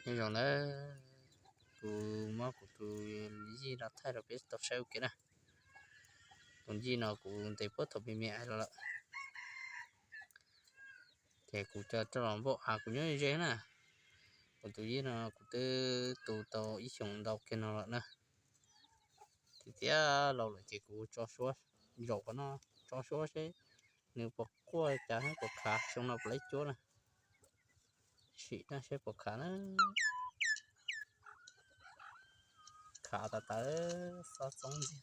Nyob zoo nawb, kuv muab kuv tus yij no thaij rau peb tau saib ua ke na. Tus yij no kuv ntes puag thaum me me los lawm, ces kuv coj los npauj av kuv nyob ze na. Kuv tus yij no kuv twb tu tau ib xyoos ntau kiag no lawm na. Tiag tiag laus lawm ces kuv tso suab zaum qhov no, tso suab seb nws puas quaj cas thiab puas khav, xyoo no puas laib cuab na. Sim na seb puas khav na. Khav tas tas, xob txoob ntxiag.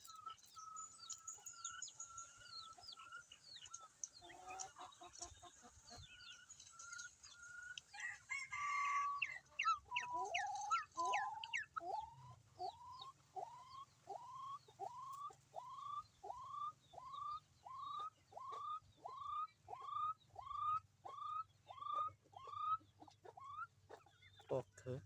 Quaj kawg.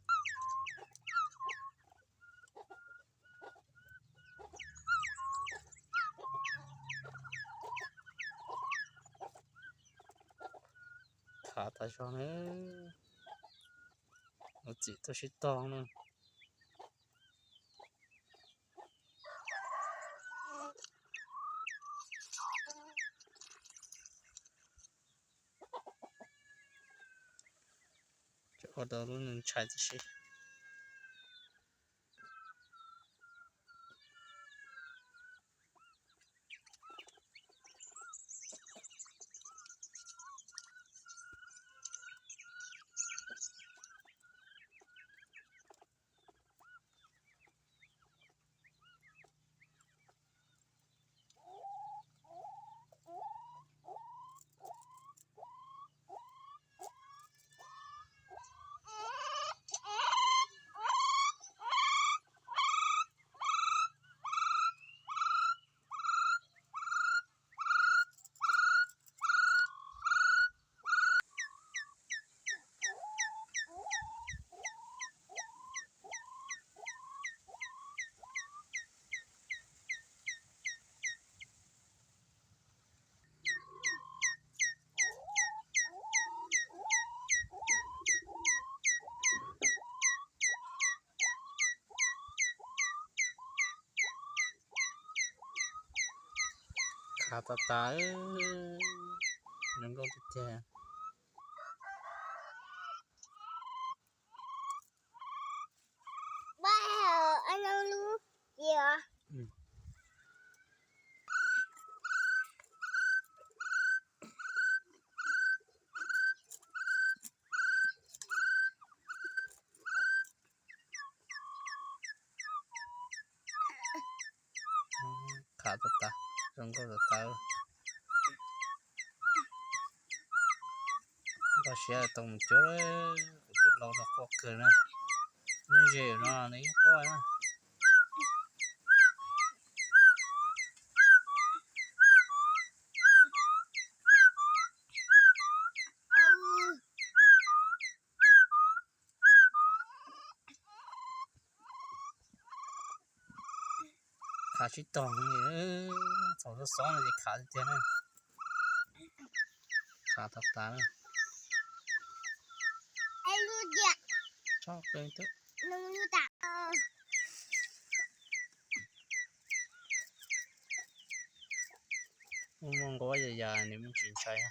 Khav tas zog na. Ua txim tuaj sib tog na. Ua tau lub ntshai tib si. Khav tas tas, zoo nkauj tiag tiag. Khav tas tas, zoo nkauj tas tas. Koj siab tau mus cuab, kuv tus lau no quaj kawg na. Nyob ze no nws yeej quaj na. Khav sib tog, thaum xov xov no ces khav tiag tiag na. Khav tas tas na. Tsob qe twb muaj nquab yas yas nws me ntsis ntshai.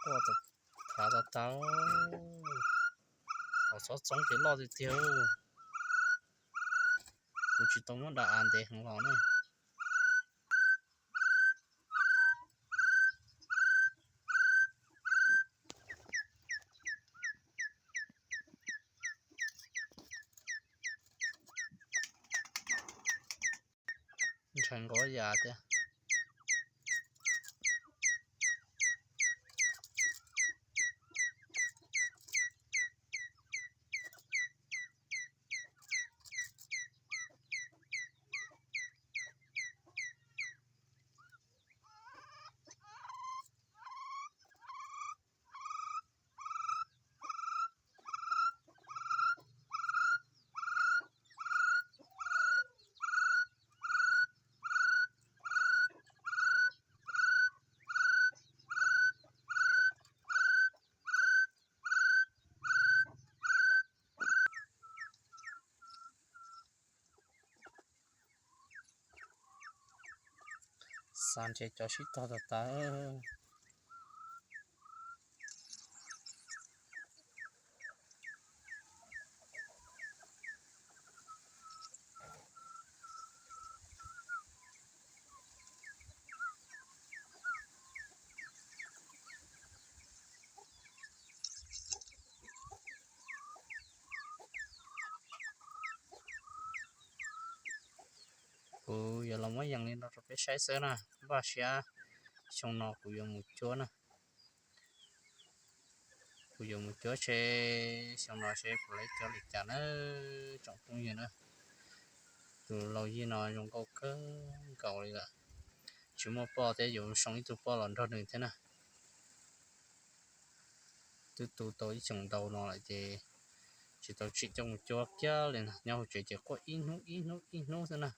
Quaj khav tas tas. Thaum xov txoob ces loj tiag tiag. Kuv tsis tau muab da av ntev heev los na. Ntshai nquab yas tiag. Xav ntshe cov sib tog tas tas. Kuv yuav los muab yees li no rau peb saib xwb na. Npaj siab xyoo no kuv yuav mus cuab na. Kuv yuav mus cuab seb xyoo no seb puas lawv cov li cas na, tsoom phooj ywg na. Tus laus yij no zoo nkauj kawg nkaus li lawm. Tsis muaj poj thiab, yuav soo ib tug poj los nrog nws thiab na. Twb tu tau ib xyoos ntau no lawm ces tsis tau tsim coj mus cuab kiag li na. Nyob hauv tsev ces quaj ib hnub ib hnub ib hnub xwb na.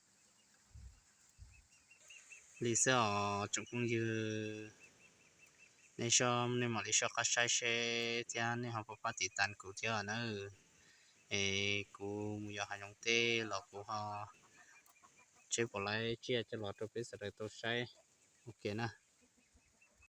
Li xwb os tsoom phooj ywg, nej, nej mam li soj qab saib seb thiab nej ho pab pab tiv tas kuv thiab nawb. Es kuv mus yos hav zoov teb los kuv ho seb puas lawv tsiaj coj los rau peb sawv daws tau saib ua ke na.